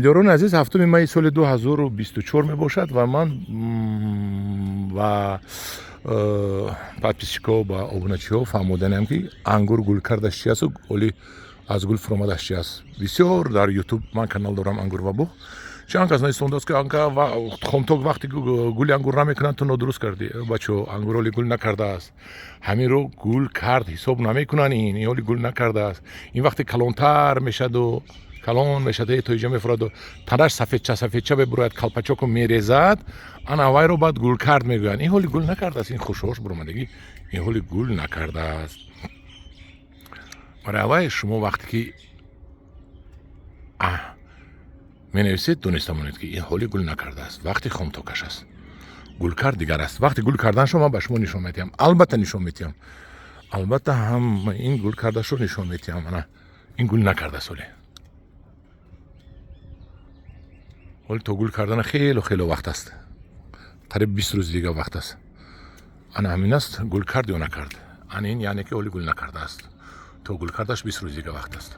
Ҳамдиёрони азиз, 7 майи соли 2024 мебошад ва ман ва подписчикҳо ба обуначиҳо фаҳмоданиам, ки ангур гул кардаш чи асту оли аз гул фуромадаш чи аст. Бисёр дар Ютуб ман канал дорам, «Ангур ва буғ», чанд кас нависондааст, ки анка хомток вақте гули ангур намекунанд, ту нодуруст кардӣ. Бачо, ангур оли гул накардааст. Ҳаминро гул кард ҳисоб намекунанд. Ин оли гул накардааст. Ин вақте калонтар мешаду калон мешад, то иҷа мефураду танаш сафедча сафедча мебурояд, колпачоку мерезад, ана вайро баъд гулкард мегӯянд. Ин ҳоли гул накардааст. Ин хушош буромадагӣ, ин ҳоли гул накардааст. Барои аввай шумо вақте ки менависед, дониста монед, ки ин ҳоли гул накардааст, вақти хомтокаш аст. Гулкард дигар аст. Вақти гул карданшо ман ба шумо нишон медиҳам, албатта нишон медиҳам, албатта ҳама ин гул кардашро нишон медиҳам. Ана ин гул накардааст ҳоле. Ҳоли то гул кардана хело хело вақт аст, қариб 20 рӯзи дига вақт аст. Ана ҳамин аст, гул кард ё накард. Ана ин, яъне ки ҳоли гул накардааст, то гул кардаш 20 рӯзи дига вақт аст.